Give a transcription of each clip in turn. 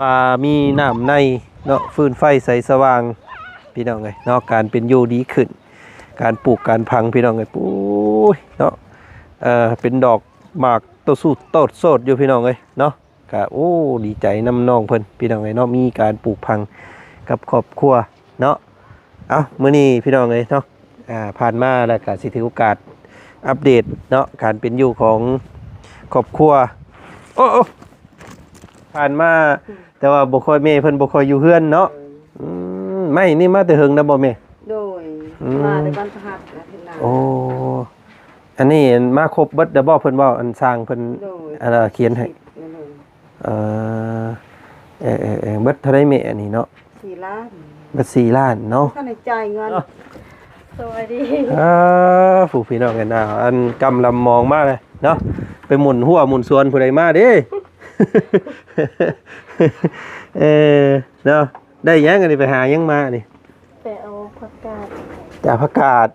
ວ່າມີນ້ຳໃນເນາະ ຟືນໄຟໃສສະຫວ່າງ ພີ່ນ້ອງເອີຍເນາະ ການເປັນຢູ່ດີຂຶ້ນ ການປູກການຝັງ ພີ່ນ້ອງເອີຍ ໂອ້ຍເນາະ ເອີ ເປັນດອກໝາກໂຕສູດໂຕດໂຊດຢູ່ ພີ່ນ້ອງເອີຍເນາະ ກະ ໂອ້ ດີໃຈນຳນ້ອງເພິ່ນ ພີ່ນ້ອງເອີຍເນາະ ມີການປູກຝັງກັບຄອບຄົວເນາະ. ເອົ້າ ມື້ນີ້ ພີ່ນ້ອງເອີຍເນາະ ອ່າ ຜ່ານມາແລ້ວກະຊິຖືໂອກາດອັບເດດເນາະ ການເປັນຢູ່ຂອງຄອບຄົວ ໂອ້ ໂອ້ ຜ່ານມາ ແຕ່ວ່າບໍ່ຄ່ອຍ ແມ່ເພິ່ນບໍ່ຄ່ອຍຢູ່ເຮືອນເນາະ. ອືມ ໄມ້ນີ້ມາແຕ່ເຫິງແລ້ວບໍ່ແມ່? ໂດຍ ອືມ ມາແຕ່ວັນພະຫັດອາທິດໜ້າ. ໂອ້ ອັນນີ້ມາຄົບເບິດແລ້ວບໍ່ ເພິ່ນເວົ້າ ອັນຊ່າງເພິ່ນ ໂດຍ ອັນຂຽນໃຫ້ ເອີ ເອີ ເອີ ເບິດເທົ່າໃດແມ່ອັນນີ້ເນາະ? ສີ່ລ້ານ ເບິດສີ່ລ້ານເນາະ ບໍ່ທັນໄດ້ຈ່າຍເງິນ. ສະບາຍດີ ເອີ ຜູ້ພີ່ນ້ອງເອີຍ ອັນກຳລຳມອງມາເລີຍເນາະ ໄປໝູນຮົ້ວໝູນສວນຜູ້ໃດມາເດ້ ເອີ ເນາະ ໄດ້ຫຍັງອັນນີ້ ໄປຫາຫຍັງມານີ້? ໄປເອົາຜັກກາດ ໄປເອົາຜັກກາດ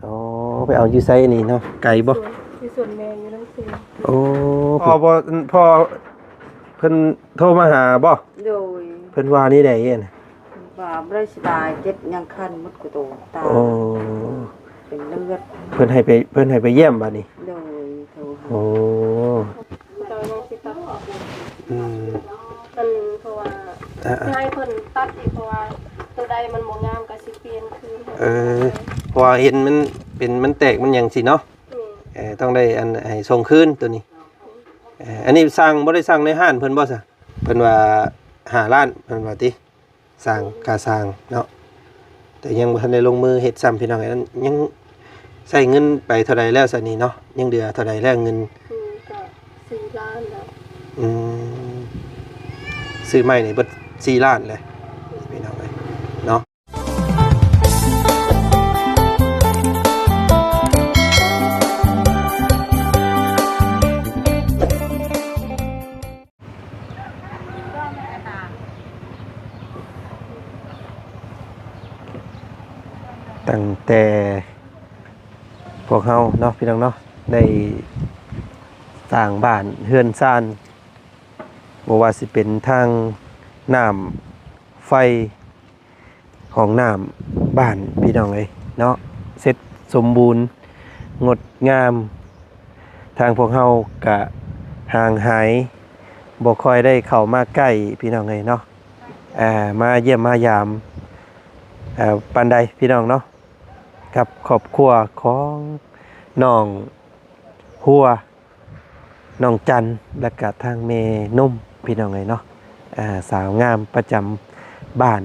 ໂດຍ ອໍ ໄປເອົາຢູ່ໃສນີ້ເນາະ ໄກບໍ່? ຢູ່ສວນແມ່ ຢູ່ນຳເຊ. ໂອ້ ພໍ່ບໍ່ ພໍ່ເພິ່ນໂທມາຫາບໍ່? ໂດຍ ເພິ່ນວ່ານີ້ໃດ ອັນ ວ່າບໍ່ໄດ້ສະບາຍ ເຈັບຫຍັງຄັນໝົດກູໂຕ ຕາ ໂອ້ ເປັນເລືອດ ເພິ່ນໃຫ້ໄປ ເພິ່ນໃຫ້ໄປຢ້ຽມບາດນີ້ ໂດຍ ໂທຫາ ໂອ້ ເຈົ້າຍັງຊິຕັດອອກ ອືມ ອັນ ເພາະວ່າ ອ່າ ຊິໃຫ້ເພິ່ນຕັດອີກ ເພາະວ່າໂຕໃດມັນບໍ່ງາມກໍຊິປ່ຽນຄືນ. ເອີ ເພາະວ່າເຫັນມັນເປັນ ມັນແຕກມັນຫຍັງຊີ້ເນາະ ແມ່ນ ເອີ ຕ້ອງໄດ້ອັນ ໃຫ້ສົ່ງຄືນໂຕນີ້. ເອີ ອັນນີ້ສັ່ງ ບໍ່ໄດ້ສັ່ງໃນຮ້ານເພິ່ນບໍ່ຊະ? ເພິ່ນວ່າຫ້າລ້ານ ເພິ່ນວ່າຕິ ສ້າງ ຄ່າສ້າງເນາະ ແຕ່ຍັງບໍ່ທັນໄດ້ລົງມືເຮັດຊ້ຳ ພີ່ນ້ອງເອີຍ ຍັງໃຊ້ເງິນໄປເທົ່າໃດແລ້ວຊະນີ້ເນາະ ຍັງເຫຼືອເທົ່າໃດແລ້ວເງິນ? ອືມ ກໍສີ່ລ້ານແລ້ວ. ອືມ ຊື້ໄມ້ນີ້ເບິດສີ່ລ້ານແຫຼະ ພີ່ນ້ອງເອີຍເນາະ. ຕັ້ງແຕ່ພວກເຮົາເນາະ ພີ່ນ້ອງເນາະ ໄດ້ສ້າງບ້ານເຮືອນຊານ ບໍ່ວ່າຊິເປັນທາງນ້ຳ ໄຟ ຫ້ອງນ້ຳບ້ານ ພີ່ນ້ອງເອີຍເນາະ ເສັດສົມບູນ ງົດງາມ. ທາງພວກເຮົາກະຫ່າງຫາຍ ບໍ່ຄ່ອຍໄດ້ເຂົ້າມາໃກ້ ພີ່ນ້ອງເອີຍເນາະ ອ່າ ມາຢ້ຽມມາຢາມ ອ່າ ປານໃດ ພີ່ນ້ອງເນາະ ກັບຄອບຄົວຂອງນ້ອງ ຫົວ ນ້ອງຈັນ ແລະກະທາງແມ່ນົມ ພີ່ນ້ອງເອີຍເນາະ ອ່າ ສາວງາມປະຈຳບ້ານ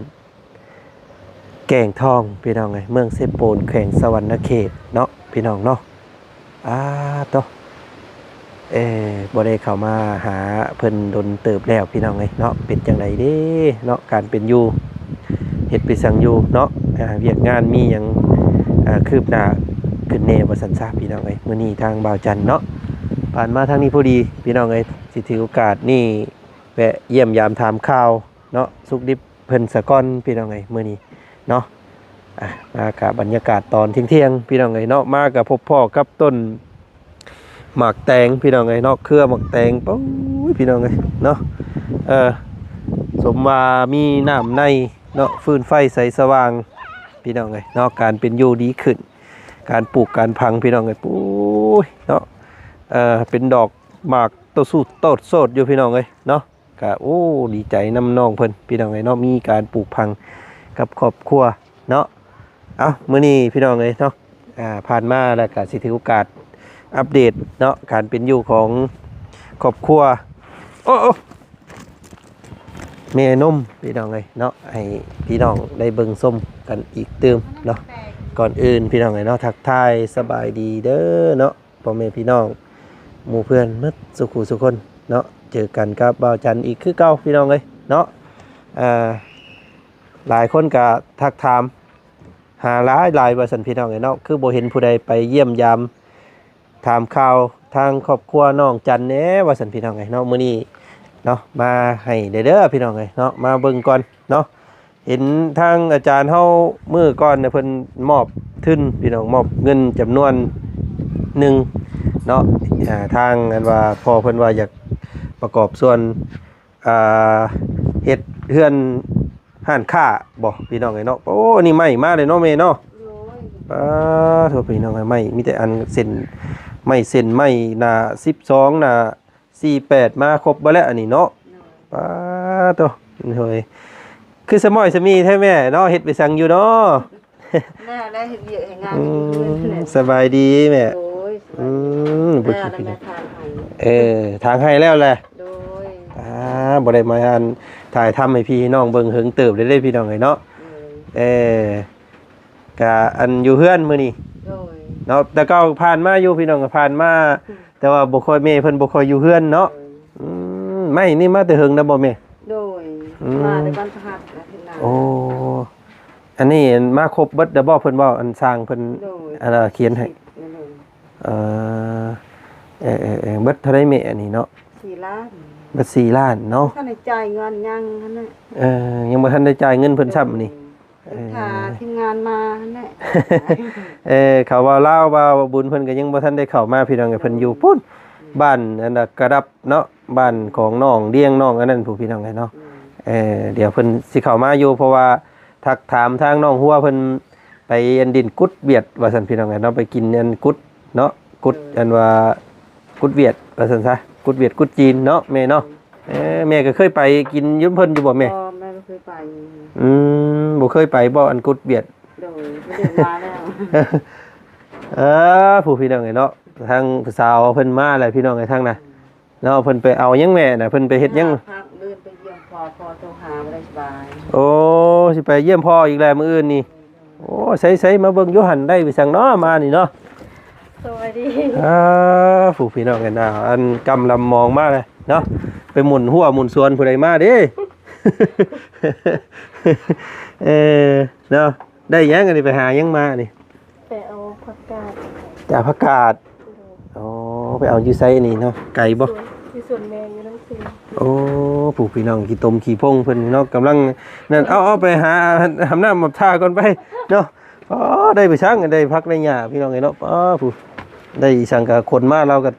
ແກ້ງທອງ ພີ່ນ້ອງເອີຍ ເມືອງເຊໂປນ ແຂວງສະຫວັນນະເຂດເນາະ ພີ່ນ້ອງເນາະ. ອາໂຕ ເອີ ບໍ່ໄດ້ເຂົ້າມາຫາເພິ່ນດົນເຕີບແລ້ວ ພີ່ນ້ອງເອີຍເນາະ ເປັນຈັ່ງໃດເດ້ເນາະ ການເປັນຢູ່ ເຮັດໄປສັງຢູ່ເນາະ ອ່າ ວຽກງານມີຫຍັງ ອ່າ ຄືບໜ້າຂຶ້ນແດ່ວ່າຊັ້ນຊະ ພີ່ນ້ອງເອີຍ. ມື້ນີ້ທາງບ່າວຈັນເນາະ ຜ່ານມາທາງນີ້ພໍດີ ພີ່ນ້ອງເອີຍ ຊິຖືໂອກາດນີ້ແວະຢ້ຽມຢາມຖາມຂ່າວເນາະ ສຸກດິບເພິ່ນສາກ່ອນ ພີ່ນ້ອງເອີຍ ມື້ນີ້ເນາະ. ອ່າ ມາກະບັນຍາກາດຕອນທ່ຽງໆ ພີ່ນ້ອງເອີຍເນາະ ມາກະພົບພໍ້ກັບຕົ້ນ ໝາກແຕງ ພີ່ນ້ອງເອີຍເນາະ ເຄືອໝາກແຕງ ໂອ້ຍ ພີ່ນ້ອງເອີຍເນາະ ເອີ ສົມວ່າມີນ້ຳໃນເນາະ ຟືນໄຟໃສສະຫວ່າງ ພີ່ນ້ອງເອີຍເນາະ ການເປັນຢູ່ດີຂຶ້ນ ການປູກການຝັງ ພີ່ນ້ອງເອີຍ ໂອ້ຍເນາະ ເອີ ເປັນດອກໝາກໂຕສູດໂຕດໂຊດຢູ່ ພີ່ນ້ອງເອີຍເນາະ. ກະ ໂອ້ ດີໃຈນຳນ້ອງເພິ່ນ ພີ່ນ້ອງເອີຍເນາະ ມີການປູກຝັງກັບຄອບຄົວເນາະ. ເອົ້າ ມື້ນີ້ ພີ່ນ້ອງເອີຍເນາະ ອ່າ ຜ່ານມາແລ້ວກະຊິຖືໂອກາດອັບເດດເນາະ ການເປັນຢູ່ຂອງຄອບຄົວ ໂອ້ ໂອ້ ແມ່ນົມ ພີ່ນ້ອງເອີຍເນາະ ໃຫ້ພີ່ນ້ອງໄດ້ເບິ່ງຊົມກັນອີກຕື່ມເນາະ. ກ່ອນອື່ນ ພີ່ນ້ອງເອີຍເນາະ ທັກທາຍສະບາຍດີເດີເນາະ ພໍ່ແມ່ພີ່ນ້ອງ ໝູ່ເພື່ອນໝົດສູ່ຜູ້ສູ່ຄົນເນາະ ເຈີກັນກັບບ່າວຈັນອີກຄືເກົ່າ ພີ່ນ້ອງເອີຍເນາະ. ອ່າ ຫຼາຍຄົນກະທັກຖາມຫາຫຼາຍໆ ວ່າຊັ້ນ ພີ່ນ້ອງເອີຍເນາະ ຄືບໍ່ເຫັນຜູ້ໃດໄປຢ້ຽມຢາມ ຖາມຂ່າວທາງຄອບຄົວນ້ອງຈັນແດ່ ວ່າຊັ້ນ ພີ່ນ້ອງເອີຍເນາະ. ມື້ນີ້ເນາະ ມາໃຫ້ແດ່ເດີ ພີ່ນ້ອງເອີຍເນາະ ມາເບິ່ງກ່ອນເນາະ. ເຫັນທາງອາຈານເຮົາມື້ກ່ອນນະ ເພິ່ນມອບທຶນ ພີ່ນ້ອງ ມອບເງິນຈຳນວນໜຶ່ງເນາະ ອ່າ ທາງອັນວ່າພໍ່ເພິ່ນວ່າຢາກປະກອບສ່ວນ ອ່າ ເຮັດເຮືອນຮ້ານຄ້າບໍ່ພີ່ນ້ອງເອີຍເນາະ. ໂອ້ ອັນນີ້ໄມ້ມາເລີຍເນາະແມ່ເນາະ. ໂດຍ ປາໂທ ພີ່ນ້ອງເອີຍ ໄມ້ມີແຕ່ອັນເສັ້ນ ໄມ້ເສັ້ນ ໄມ້ໜ້າສິບສອງ ໜ້າສີ່ແປດ ມາຄົບເບິດແລ້ວອັນນີ້ເນາະ. ໂດຍ ປາໂທ ໂອ້ຍ ຄືສະໝ້ອຍສະມີແທ້ແມ່ເນາະ ເຮັດໄປສັງຢູ່ເນາະ? ແລ້ວ ແລ້ວເຮັດວຽກເຮັດງານ ອືມ ຢູ່ເຮືອນແຫຼະ. ສະບາຍດີແມ່. ໂດຍ ສະບາຍດີ. ອືມ ແລ້ວ ບໍ່ ແລ້ວແມ່ຖາງໃຫ້. ເອີ ຖາງໃຫ້ແລ້ວແຫຼະ. ໂດຍ ອ່າ ບໍ່ໄດ້ມາອັນຖ່າຍທຳໃຫ້ພີ່ໃຫ້ນ້ອງເບິ່ງເຫິງເຕີບເລີຍເດ້ພີ່ນ້ອງເອີຍເນາະ. ໂດຍ ເອີ ກະອັນຢູ່ເຮືອນມື້ນີ້. ໂດຍ ເນາະ ແຕ່ເກົ່າຜ່ານມາຢູ່ພີ່ນ້ອງ ກໍຜ່ານມາ ອືມ ແຕ່ວ່າບໍ່ຄ່ອຍ ແມ່ເພິ່ນບໍ່ຄ່ອຍຢູ່ເຮືອນເນາະ. ໂດຍ ອືມ ໄມ້ນີ້ມາແຕ່ເຫິງແລ້ວບໍ່ແມ່? ໂດຍ ອືມ ມາແຕ່ວັນພະຫັດອາທິດໜ້າ. ໂອ້ ອັນນີ້ມາຄົບເບິດແລ້ວບໍ່ ເພິ່ນເວົ້າ ອັນຊ່າງເພິ່ນ ໂດຍ ອັນຂຽນໃຫ້? ສິບ ໂດຍ ເອີ ເອີ ເອີ ເອີ ເບິດເທົ່າໃດແມ່ອັນນີ້ເນາະ? ສີ່ລ້ານ. ເບິດສີ່ລ້ານເນາະ. ທັນໄດ້ຈ່າຍເງິນຫຍັງຫັ້ນນະ. ເອີ ຍັງບໍ່ທັນໄດ້ຈ່າຍເງິນເພິ່ນຊ້ຳນີ້. ໂດຍ ເອີ ຖ້າທີມງານມາຫັ້ນແຫຼະ. ເອີ ເຂົາວ່າລາວວ່າບຸນເພິ່ນກໍຍັງບໍ່ທັນໄດ້ເຂົ້າມາພີ່ນ້ອງເອີຍ ເພິ່ນຢູ່ພຸ້ນ ອືມ ບ້ານອັນນະກະດັບເນາະ ບ້ານຂອງນ້ອງດຽງ ນ້ອງອັນນັ້ນພຸ້ນພີ່ນ້ອງເອີຍເນາະ. ອືມ ເອີ ດຽວເພິ່ນຊິເຂົ້າມາຢູ່ ເພາະວ່າທັກຖາມທາງນ້ອງຫົວເພິ່ນ ໄປອັນດິນກຸດຫວຽດວ່າຊັ້ນພີ່ນ້ອງເອີຍເນາະ ໄປກິນອັນກຸດເນາະ ກຸດ ເອີ ອັນວ່າກຸດຫວຽດວ່າຊັ້ນຊະ ກຸດຫວຽດກຸດຈີນເນາະແມ່ເນາະ. ເອີ ແມ່ກໍເຄີຍໄປກິນຢູ່ເພິ່ນຢູ່ບໍ່ແມ່? ບໍ່ ແມ່ບໍ່ເຄີຍໄປ. ອືມ ບໍ່ເຄີຍໄປບໍ່ ອັນກຸດຫວຽດ? ໂດຍ ໄປເດີນມາແລ້ວ. ເອີ ຜູ້ພີ່ນ້ອງເອີຍເນາະ ທາງຜູ້ສາວເພິ່ນມາແລ້ວພີ່ນ້ອງເອີຍ ທາງນະ ອືມ ເນາະ. ເພິ່ນໄປເອົາຫຍັງແມ່ນະ ເພິ່ນໄປເຮັດຫຍັງ? ມາພັກ ມື້ໄປຢ້ຽມພໍ່ ພໍ່ໂທຫາບໍ່ໄດ້ສະບາຍ. ໂອ້ ຊິໄປຢ້ຽມພໍ່ອີກແລ້ວມື້ອື່ນນີ້. ໂດຍ ໂອ້ ໃສໆ ມາເບິ່ງຢູ່ຫັ້ນ ໄດ້ໄປສັງເນາະ ມານີ້ເນາະ. ສະບາຍດີ. ອ່າ ຜູ້ພີ່ນ້ອງເອີຍນະ ອັນກຳລຳມອງມາເລີຍເນາະ ໄປໝູນຮົ້ວໝູນສວນຜູ້ໃດມາເດ້. ເອີ ເນາະ ໄດ້ຫຍັງອັນນີ້ ໄປຫາຫຍັງມານີ້? ໄປເອົາຜັກກາດ. ໄປເອົາຜັກກາດ. ໂດຍ ອໍ ໄປເອົາຢູ່ໃສນີ້ເນາະ ໄກບໍ່? ຢູ່ສວນ ຢູ່ສວນແມ່ຢູ່ນຳເຊ. ໂອ້ ຜູ້ພີ່ນ້ອງຂີ້ຕົມຂີ້ພົງເພິ່ນເນາະ ກຳລັງນັ້ນ ເອົາ ເອົາໄປຫາຫາບນ້ຳຫາບທ່າກ່ອນໄປເນາະ. ອໍ ໄດ້ໄປສັງ ໄດ້ຜັກໄດ້ຫຍ້າພີ່ນ້ອງເອີຍເນາະ. ອໍ ຜູ້ ໄດ້ອີ່ສັງກະຂົນມາ ລາວກະ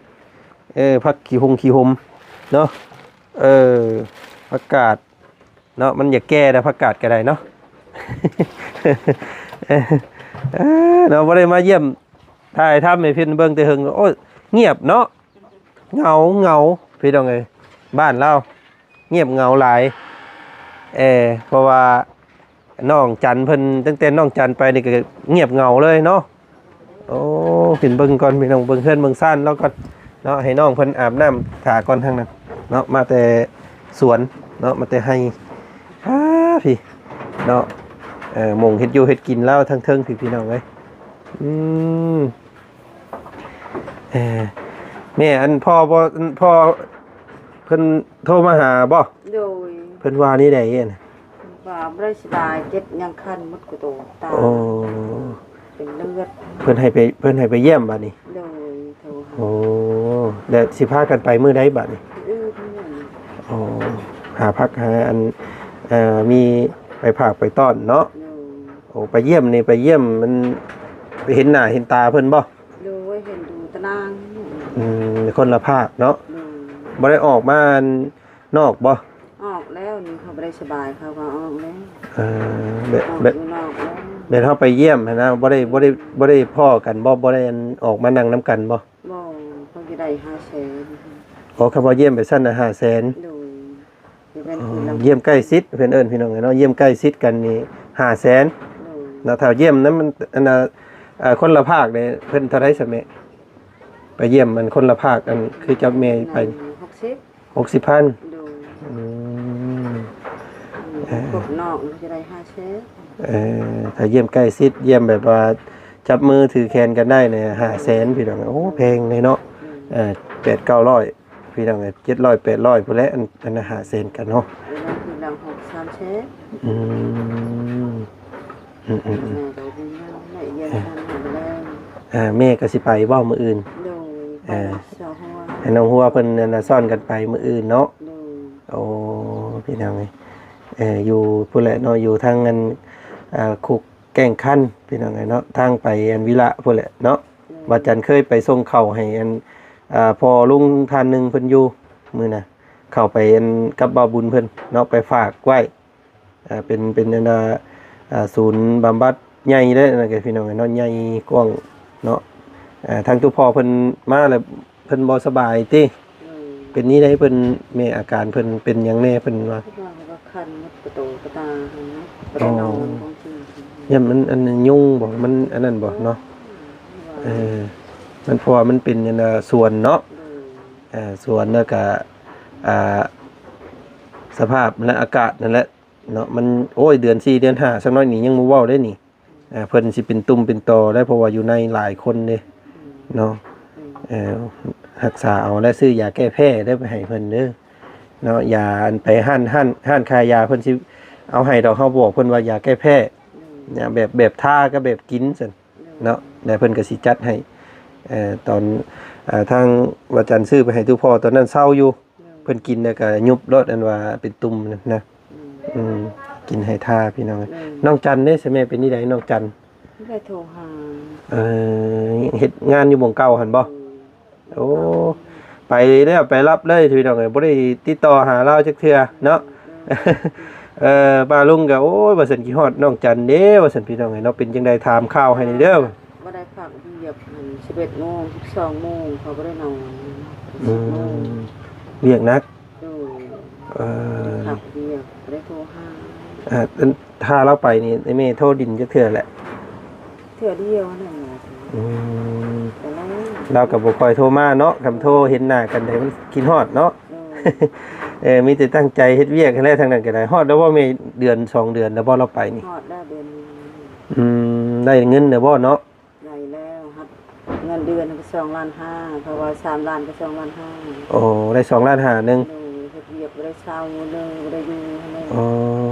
ເອີ ຜັກຂີ້ຫົງຂີ້ຫົມເນາະ. ເອີ ຜັກກາດ ເນາະ ມັນຢາກແກ່ແລ້ວ ຜັກກາດກໍໄດ້ເນາະ. ເອີ ເນາະ ບໍ່ໄດ້ມາຢ້ຽມຖ່າຍທຳໃຫ້ເພິ່ນເບິ່ງແຕ່ເຫິງ. ໂອ້ຍ ງຽບເນາະ ເຫງົາ ເຫງົາ ພີ່ນ້ອງເອີຍ ບ້ານລາວງຽບເຫງົາຫຼາຍ. ເອີ ເພາະວ່ານ້ອງຈັນເພິ່ນ ຕັ້ງແຕ່ນ້ອງຈັນໄປນີ້ກໍງຽບເຫງົາເລີຍເນາະ. ໂອ້ ຂຶ້ນເບິ່ງກ່ອນພີ່ນ້ອງ ເບິ່ງເຮືອນເບິ່ງຊານລາວກ່ອນເນາະ. ໃຫ້ນ້ອງເພິ່ນອາບນ້ຳຖ້າກ່ອນທາງນັ້ນເນາະ ມາແຕ່ສວນເນາະ ມາແຕ່ໄຮ່. ອ້າ ພີ່ເນາະ ເອີ ໝ່ອງເຮັດຢູ່ເຮັດກິນລາວທາງເທິງພີ່ ພີ່ນ້ອງເອີຍ. ອືມ ເອີ ແມ່ ອັນພໍ່ບໍ່ ອັນພໍ່ເພິ່ນໂທມາຫາບໍ່? ໂດຍ ເພິ່ນວ່າແນວໃດຫັ້ນ? ວ່າບໍ່ໄດ້ສະບາຍ ເຈັບຫຍັງຄັນໝົດຄູ່ໂຕຕາ. ໂອ້ ເປັນເລືອດ. ເພິ່ນໃຫ້ໄປ ເພິ່ນໃຫ້ໄປຢ້ຽມບາດນີ້? ໂດຍ ໂທຫາ. ໂອ້ ແລ້ວຊິພາກັນໄປມື້ໃດບາດນີ້? ມື້ອື່ນນີ້. ໂອ້ ຫາພັກຫາອັນ ເອີ ມີໄປພາກໄປຕ້ອນເນາະ. ໂດຍ ໂອ້ ໄປຢ້ຽມນີ້ ໄປຢ້ຽມມັນ ໄປເຫັນໜ້າເຫັນຕາເພິ່ນບໍ່? ໂດຍ ເຫັນຢູ່ຕາໜ່າງ. ອືມ ຄົນລະພາກເນາະ. ໂດຍ ບໍ່ໄດ້ອອກມາອັນ ນອກບໍ່? ອອກແລ້ວ ນີ້ເຂົາບໍ່ໄດ້ສະບາຍ ເຂົາກໍອອກແລ້ວ. ເອີ ແບບ ອອກ ແບບ ຢູ່ນອກແລ້ວ. ແບບເຮົາໄປຢ້ຽມຫັ້ນນະ ບໍ່ໄດ້ ບໍ່ໄດ້ ບໍ່ໄດ້ພໍ້ກັນບໍ່? ບໍ່ໄດ້ອັນ ອອກມານັ່ງນຳກັນບໍ່? ບໍ່ ເຂົາຈະໄດ້ຫ້າແສນ. ອໍ ຄັນວ່າຢ້ຽມໄປຊັ້ນນະ ຫ້າແສນ. ໂດຍ ຢ້ຽມໃກ້ຊິດ ເພິ່ນເອີ້ນ ພີ່ນ້ອງເອີຍເນາະ ຢ້ຽມໃກ້ຊິດກັນນີ້ ຫ້າແສນ. ໂດຍ ເນາະ ຖ້າຢ້ຽມນຳ ອັນ ອັນ ອາ ຄົນລະພາກນີ້ ເພິ່ນເທົ່າໃດຊະແມ່? ໄປຢ້ຽມອັນຄົນລະພາກ ອັນຄືກັບແມ່ໄປ ຫົກສິບ ຫົກສິບພັນ. ໂດຍ ອືມ ເອີ ຄົນນອກມັນຈະໄດ້ຫ້າແສນ. ເອີ ຖ້າຢ້ຽມໃກ້ຊິດ ຢ້ຽມແບບວ່າຈັບມືຖືແຂນກັນໄດ້ນີ້ ຫ້າແສນ ພີ່ນ້ອງ. ໂອ້ ແພງເດ້ເນາະ. ອືມ ເອີ ແປດເກົ້າຮ້ອຍ ພີ່ນ້ອງເອີຍ ເຈັດຮ້ອຍແປດຮ້ອຍພຸ້ນແຫຼະ ອັນ ອັນຫ້າແສນກັນເນາະ. ຄືນະ ຫົກ ສາມແສນ. ອືມ ອືມໆໆ ແມ່ກໍບໍ່ມີເງິນ ແມ່ເອີຍ ເອີ ແມ່ກໍຊິໄປບໍ່ມື້ອື່ນ? ໂດຍ ໄປ ເອີ ຊາວຫົວ ໃຫ້ນ້ອງຫົວເພິ່ນນັ້ນນະ ຊ້ອນກັນໄປມື້ອື່ນເນາະ. ໂດຍ ໂອ້ ພີ່ນ້ອງເອີຍ ເອີ ຢູ່ພຸ້ນແຫຼະເນາະ ຢູ່ທາງອັນ ເອີ ຄຸກແກ້ງຄັນ ພີ່ນ້ອງເອີຍເນາະ ທາງໄປອັນວິລະພຸ້ນແຫຼະເນາະ. ໂດຍ ວ່າຈັນເຄີຍໄປສົ່ງເຂົ້າໃຫ້ອັນ ເອີ ພໍ່ລຸງທ່ານໜຶ່ງເພິ່ນຢູ່ມື້ນະ. ເຂົ້າໄປອັນກັບບ່າວບຸນເພິ່ນເນາະ ໄປຝາກໄວ້ ອ່າ ເປັນ ເປັນອັນນ່າ ອ່າ ສູນບຳບັດໃຫຍ່ເດ້ ນັ້ນກໍພີ່ນ້ອງເນາະ ໃຫຍ່ກວ້າງເນາະ. ອ່າ ທາງຕູ້ພໍ່ເພິ່ນມາແລ້ວ ເພິ່ນບໍ່ສະບາຍຕິ? ໂດຍ ເປັນນີ້ໃດເພິ່ນ ແມ່ ອາການເພິ່ນເປັນຫຍັງແດ່ ເພິ່ນວ່າ? ເພິ່ນວ່າເຂົາກໍຄັນໝົດກະໂຕກະຕາຫັ້ນນະ ບໍ່ໄດ້ນອນກາງຄືນ. ຢ້ານມັນອັນຍຸງບໍ່ ມັນອັນນັ້ນບໍ່ເນາະ? ເອີ ມັນ ເພາະວ່າມັນເປັນອັນ ອ່າ ສວນເນາະ. ໂດຍ ເອີ ສວນ ແລ້ວກະ ອ່າ ສະພາບ ແລະ ອາກາດນັ້ນແຫຼະເນາະ ມັນ ໂອ້ຍ ເດືອນສີ່ເດືອນຫ້າ ສັກໜ້ອຍນີ້ຍັງບໍ່ເວົ້າເດ້ນີ້. ອ່າ ເພິ່ນຊິເປັນຕຸ່ມເປັນຕໍໄດ້ ເພາະວ່າຢູ່ໃນຫຼາຍຄົນເດ້ເນາະ. ເອີ ຮັກສາເອົາ ແລະ ຊື້ຢາແກ້ແພ້ເດີ ໄປໃຫ້ເພິ່ນເດີເນາະ. ຢາອັນໄປຮ້ານ ຮ້ານ ຮ້ານຂາຍຢາ ເພິ່ນຊິເອົາໃຫ້ດອກ ເຮົາບອກເພິ່ນວ່າຢາແກ້ແພ້ ຢາແບບ ແບບທາກັບແບບກິນຊັ້ນເນາະ ແລ້ວເພິ່ນກໍຊິຈັດໃຫ້. ເອີ ຕອນ ເອີ ທາງວາຈັນຊື້ໄປໃຫ້ຕູ້ພໍ່ ຕອນນັ້ນເຊົາຢູ່ ເພິ່ນກິນແລ້ວກໍຍຸບໂລດ ອັນວ່າເປັນຕຸ່ມນັ້ນນະ. ອືມ ອືມ ກິນໃຫ້ທ່າພີ່ນ້ອງ. ແມ່ນ ນ້ອງຈັນເດ້ ສະແມ່ເປັນຈັ່ງໃດນ້ອງຈັນ? ບໍ່ໄດ້ໂທຫາ. ເອີ ເຮັດງານຢູ່ໝ່ອງເກົ່າຫັ້ນບໍ່? ໂດຍ ໂອ້ ໄປແລ້ວໄປລັບເລີຍພີ່ນ້ອງເອີຍ ບໍ່ໄດ້ຕິດຕໍ່ຫາລາວຈັກເທື່ອເນາະ. ເອີ ເອີ ປ້າລຸງກໍ ໂອ້ຍ ວ່າຊັ້ນ ຄິດຮອດນ້ອງຈັນເດ້ ວ່າຊັ້ນ ພີ່ນ້ອງເອີຍເນາະ. ເປັນຈັ່ງໃດ ຖາມຂ່າວໃຫ້ແດ່ເດີ. ບໍ່ໄດ້ພັກວຽກ ອັນ ສິບເອັດໂມງ ສິບສອງໂມງ ເຂົາບໍ່ໄດ້ນອນ. ອືມ ວຽກໜັກ. ໂດຍ ເອີ ພັກວຽກ ບໍ່ໄດ້ໂທຫາ. ອ່າ ຖ້າລາວໄປນີ້ ແມ່ໂທດິນຈັກເທື່ອແຫຼະ? ເທື່ອດຽວນັ້ນແຫຼະ. ອືມ ແລ້ວ ລາວກໍບໍ່ຄ່ອຍໂທມາເນາະ ຄັນໂທເຫັນໜ້າກັນໄດ໋ ມັນຄິດຮອດເນາະ. ໂດຍ ເອີ ມີແຕ່ຕັ້ງໃຈເຮັດວຽກຫັ້ນແຫຼະ ທາງນັ້ນກໍໄດ້. ຮອດແລ້ວບໍ່ແມ່ ເດືອນສອງເດືອນແລ້ວບໍ່ລາວໄປນີ້? ຮອດແລ້ວເດືອນໜຶ່ງ. ອືມ ໄດ້ເງິນແລ້ວບໍ່ເນາະ? ໄດ້ແລ້ວ ຮັບເງິນເດືອນກໍສອງລ້ານຫ້າ ເພາະວ່າສາມລ້ານກໍສອງລ້ານຫ້າ. ໂອ້ ໄດ້ສອງລ້ານຫ້າໜຶ່ງ. ໂດຍ ເຮັດວຽກບໍ່ໄດ້ເຊົາເລີຍ ບໍ່ໄດ້ຢູ່ຫັ້ນແຫຼະ. ໂອ້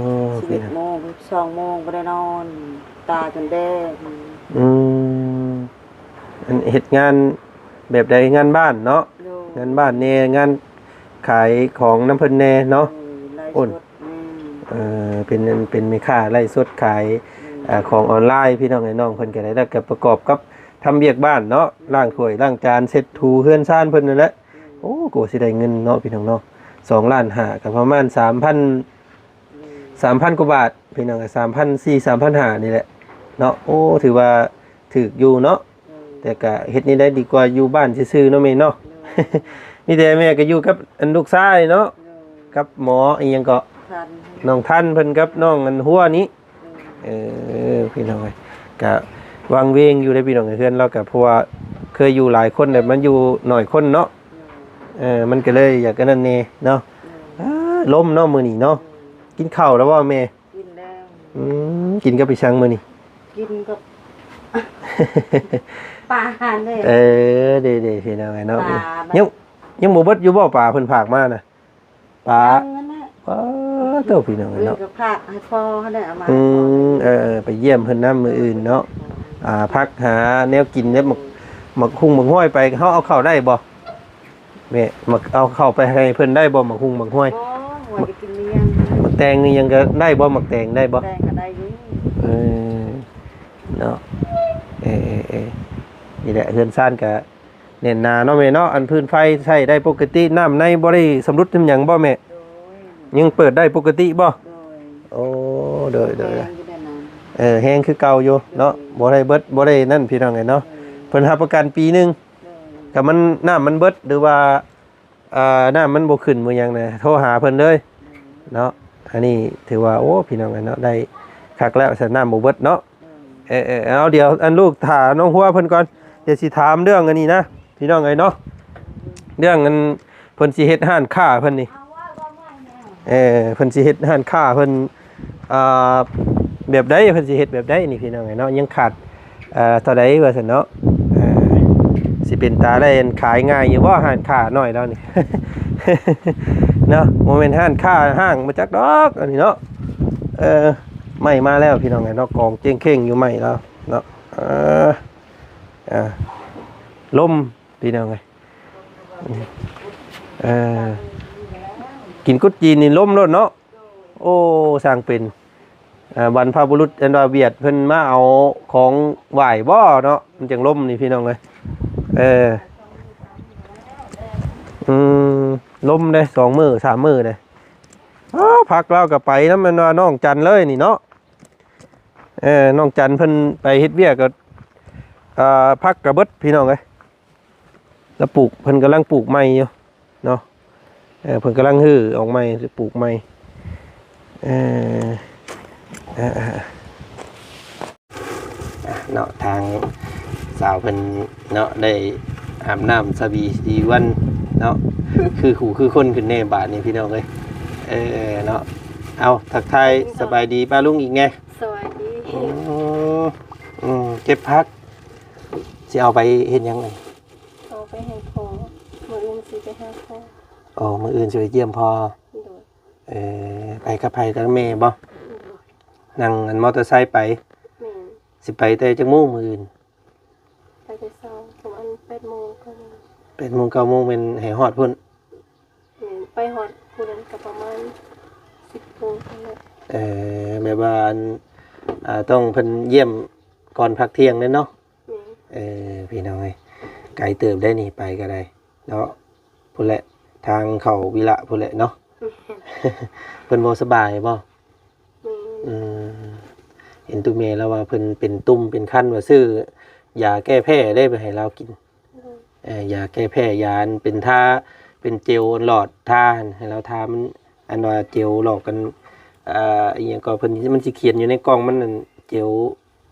ສິບເອັດໂມງ ສິບສອງໂມງ ບໍ່ໄດ້ນອນ ຕາຈົນແດງ. ອືມ ອັນເຮັດງານແບບໃດ? ງານບ້ານເນາະ? ໂດຍ ງານບ້ານແດ່ ງານຂາຍຂອງນຳເພິ່ນແດ່ເນາະ? ໂດຍ ໄລຟ໌ສົດ. ໂອ້ ແມ່ນ ເອີ ເປັນ ເປັນແມ່ຄ້າໄລຟ໌ສົດຂາຍ ອືມ ອ່າ ຂອງອອນລາຍ ພີ່ນ້ອງເອີຍ. ນ້ອງເພິ່ນກໍໄດ້ ແລ້ວກໍປະກອບກັບທຳວຽກບ້ານເນາະ ອືມ ລ້າງຖ້ວຍລ້າງຈານ ເຊັດຖູເຮືອນຊານເພິ່ນນັ້ນແຫຼະ. ອືມ ໂອ້ ກໍຊິໄດ້ເງິນເນາະ ພີ່ນ້ອງເນາະ ສອງລ້ານຫ້າ ກໍປະມານສາມພັນ ອືມ ສາມພັນກວ່າບາດ ພີ່ນ້ອງເອີຍ ສາມພັນສີ່ ສາມພັນຫ້ານີ້ແຫຼະເນາະ. ໂອ້ ຖືວ່າຖືກຢູ່ເນາະ. ອືມ ແຕ່ກະເຮັດແນວໃດດີກວ່າຢູ່ບ້ານຊື່ໆເນາະແມ່ເນາະ. ໂດຍ ມີແຕ່ແມ່ກໍຢູ່ກັບອັນລູກຊາຍເນາະ. ໂດຍ ກັບໝໍອີ່ຫຍັງເກາະ ທັນ ນ້ອງທັນເພິ່ນກັບນ້ອງອັນຫົວນີ້. ໂດຍ ເອີ ພີ່ນ້ອງເອີຍ ກະວັງເວງຢູ່ເດ້ພີ່ນ້ອງເອີຍ ເຮືອນລາວກະ ເພາະວ່າເຄີຍຢູ່ຫຼາຍຄົນແລ້ວ ມັນຢູ່ໜ້ອຍຄົນເນາະ. ໂດຍ ເອີ ມັນກໍເລີຍຢາກອັນນັ້ນແດ່ເນາະ. ໂດຍ ອ້າ ລົມເນາະມື້ນີ້ເນາະ. ໂດຍ ກິນເຂົ້າແລ້ວບໍ່ແມ່? ກິນແລ້ວ. ອືມ ກິນກັບອີ່ຫຍັງມື້ນີ້? ກິນກັບ ປາຫັ້ນເດ້. ເອີ ເດ້ໆ ພີ່ນ້ອງເອີຍເນາະ. ປາ ຍັງ ຍັງບໍ່ເບິດຢູ່ບໍ່ ປາເພິ່ນຝາກມານະ? ປາ ຍັງຫັ້ນແຫຼະ. ປາໂທ້ ພີ່ນ້ອງເອີຍເນາະ ກໍຝາກໃຫ້ພໍ່ຫັ້ນແຫຼະ ເອົາມາ. ອືມ ເອີ ໄປຢ້ຽມເພິ່ນນຳມື້ອື່ນເນາະ. ອ່າ ພັກຫາແນວກິນແບບໝາກ ໝາກຫຸ່ງໝາກຫ້ວຍໄປ ເຮົາເອົາເຂົ້າໄດ້ບໍ່? ແມ່ ໝາກ ເອົາເຂົ້າໄປໃຫ້ເພິ່ນໄດ້ບໍ່? ໝາກຫຸ່ງໝາກຫ້ວຍ ບໍ່ ຫ້ວຍກໍກິນແລ້ວ. ໝາກແຕງນີ້ຫຍັງກໍໄດ້ບໍ່? ໝາກແຕງໄດ້ບໍ່? ແຕງກໍໄດ້ຢູ່. ເອີ ເນາະ ເອີໆໆ ນີ້ແຫຼະ ເຮືອນຊານກໍແໜ້ນໜາເນາະແມ່ເນາະ. ອັນພື້ນໄຟໃຊ້ໄດ້ປົກກະຕິ ນ້ຳໃນບໍ່ໄດ້ຊຳລຸດຊຳຫຍັງບໍ່ແມ່? ໂດຍ ຍັງເປີດໄດ້ປົກກະຕິບໍ່? ໂດຍ ໂອ້ ໂດຍໆ ແຮງຢູ່ແລ້ວນະ. ເອີ ແຮງຄືເກົ່າຢູ່ເນາະ. ໂດຍ ບໍ່ໄດ້ເບິດ ບໍ່ໄດ້ນັ້ນ ພີ່ນ້ອງເອີຍເນາະ. ໂດຍ ເພິ່ນຮັບປະກັນປີໜຶ່ງ. ໂດຍ ກໍມັນ ນ້ຳມັນເບິດ ຫຼືວ່າ ອ່າ ນ້ຳມັນບໍ່ຂຶ້ນບໍ່ຫຍັງນະ ໂທຫາເພິ່ນເລີຍເນາະ. ອັນນີ້ຖືວ່າ ໂອ້ ພີ່ນ້ອງເອີຍເນາະ ໄດ້ຄັກແລ້ວ ຊັ້ນນ້ຳບໍ່ເບິດເນາະ. ເອີໆ ເອົາ ດຽວອັນລູກຖ້ານ້ອງຫົວເພິ່ນກ່ອນ ດຽວຊິຖາມເລື່ອງອັນນີ້ນະ ພີ່ນ້ອງເອີຍເນາະ. ເລື່ອງອັນເພິ່ນຊິເຮັດຮ້ານຄ້າເພິ່ນນີ້ ເອີ ເພິ່ນຊິເຮັດຮ້ານຄ້າເພິ່ນ ອ່າ ແບບໃດ ເພິ່ນຊິເຮັດແບບໃດນີ້ ພີ່ນ້ອງເອີຍເນາະ. ຍັງຂາດ ເອີ ເທົ່າໃດວ່າຊັ້ນເນາະ. ເອີ ຊິເປັນຕາໄດ້ຂາຍງ່າຍຢູ່ບໍ່ ຮ້ານຄ້ານ້ອຍລາວນີ້ ເນາະ? ບໍ່ແມ່ນຮ້ານຄ້າຫ້າງບໍ່ຈັກດອກອັນນີ້ເນາະ. ເອີ ໄມ້ມາແລ້ວ ພີ່ນ້ອງເອີຍເນາະ ກອງເຈ້ງເຄັ່ງຢູ່ໄມ້ລາວເນາະ. ເອີ ເອີ ລົມ ພີ່ນ້ອງເອີຍ ເອີ ກິນກຸດຈີນນີ້ລົມໂລດເນາະ. ໂອ້ ຊ່າງເປັນ ອ່າ ບັນພະບຸລຸດ ອັນວ່າຫວຽດເພິ່ນມາເອົາຂອງໄຫວ້ບໍ່ເນາະ ມັນຈັ່ງລົມນີ້ ພີ່ນ້ອງເອີຍ. ເອີ ອືມ ລົມເດ້ ສອງມື້ສາມມື້ເດ້. ອ້າ ຜັກລາວກໍໄປນຳ ແມ່ນວ່ານ້ອງຈັນເລີຍນີ້ເນາະ. ເອີ ນ້ອງຈັນເພິ່ນໄປເຮັດວຽກກໍ ອ່າ ຜັກກໍເບິດ ພີ່ນ້ອງເອີຍ. ລາວປູກ ເພິ່ນກຳລັງປູກໃໝ່ຢູ່ເນາະ. ເອີ ເພິ່ນກຳລັງຮື້ອອກໃໝ່ ປູກໃໝ່. ເອີ ເອີ ເນາະ ທາງສາວເພິ່ນເນາະ ໄດ້ອາບນ້ຳສະບີສີວັນເນາະ ຄືຄູ່ຄືຄົນຂຶ້ນແດ່ບາດນີ້ ພີ່ນ້ອງເອີຍ. ເອີ ເນາະ ເອົາ ທັກທາຍສະບາຍດີປ້າລຸງອີກແດ່. ສະບາຍດີ. ອືມ ອືມ ເກັບຜັກ ຊິເອົາໄປເຮັດຫຍັງ? ເອົາໄປໃຫ້ພໍ່ ມື້ອື່ນຊິໄປຫາພໍ່. ອໍ ມື້ອື່ນຊິໄປຢ້ຽມພໍ່. ໂດຍ. ເອີ ໄປກັບໃຜ? ກັບແມ່ບໍ່? ໂດຍ. ນັ່ງອັນມໍເຕີໄຊໄປ? ແມ່ນ. ຊິໄປແຕ່ຈັກໂມງມື້ອື່ນ? ໄປແຕ່ເຊົ້າ ປະມານແປດໂມງ ເກົ້າໂມງ. ແປດໂມງ ເກົ້າໂມງ ແມ່ນໃຫ້ຮອດພຸ້ນ? ແມ່ນ. ໄປຮອດພຸ້ນນັ້ນກໍປະມານສິບໂມງພຸ້ນແຫຼະ. ເອີ ແບບວ່າ ອັນ ອ່າ ຕ້ອງເພິ່ນຢ້ຽມກ່ອນພັກທ່ຽງແດ່ເນາະ. ແມ່ນ. ເອີ ພີ່ນ້ອງເອີຍ ໄກເຕີບໄດ໋ນີ້ ໄປກໍໄດ້ເນາະ. ພຸ້ນແຫຼະ ທາງເຂົ້າວິລະພຸ້ນແຫຼະເນາະ. ແມ່ນ. ເພິ່ນບໍ່ສະບາຍບໍ່? ແມ່ນ. ອືມ ເຫັນຕູ້ແມ່ລາວວ່າເພິ່ນເປັນຕຸ່ມເປັນຄັນ ວ່າຊື້ຢາແກ້ແພ້ໄດ້ໄປໃຫ້ລາວກິນ. ໂດຍ. ເອີ ຢາແກ້ແພ້ ຢາອັນເປັນທາ ເປັນເຈວຫຼອດທາ ໃຫ້ລາວທາ ມັນ ອັນວ່າເຈວຫຼອກກັນ ອ່າ ອີ່ຫຍັງກໍເພິ່ນ ມັນຊິຂຽນຢູ່ໃນກ່ອງມັນນັ້ນ ເຈວ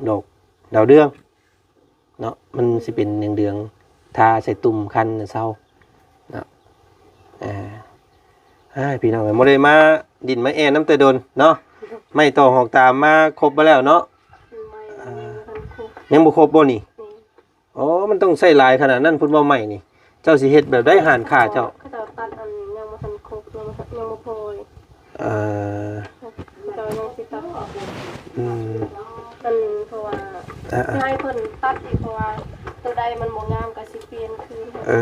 ດອກດາວເຮືອງເນາະ ມັນຊິເປັນເດືອງໆ ທາໃສ່ຕຸ່ມຄັນນະເຊົາເນາະ. ອ່າ ອ້າຍ ພີ່ນ້ອງເອີຍ ບໍ່ໄດ້ມາດິນມາແອນຳແຕ່ດົນເນາະ. ໄມ້ຕອກຫອກຕາມມາຄົບມາແລ້ວເນາະ. ໄມ້ ອ່າ ຍັງບໍ່ທັນຄົບ ຍັງບໍ່ຄົບບໍ່ນີ້? ແມ່ນ. ອໍ ມັນຕ້ອງໃຊ້ຫຼາຍຂະໜາດນັ້ນພຸ້ນບໍ່ໄມ້ນີ້? ເຈົ້າຊິເຮັດແບບໃດຮ້ານຄ້າເຈົ້າ? ເຂົາເຈົ້າຕັດອັນຍັງບໍ່ທັນຄົບ ຍັງບໍ່ທັນ ຍັງບໍ່ພໍ. ເອີ ເຂົາເຈົ້າຍັງຊິຕັດ. ອືມ ອັນ ເພາະວ່າ ອ່າໆ ໃຫ້ເພິ່ນຕັດອີກ ເພາະວ່າໂຕໃດມັນບໍ່ງາມກໍຊິປ່ຽນຄືນ. ເອີ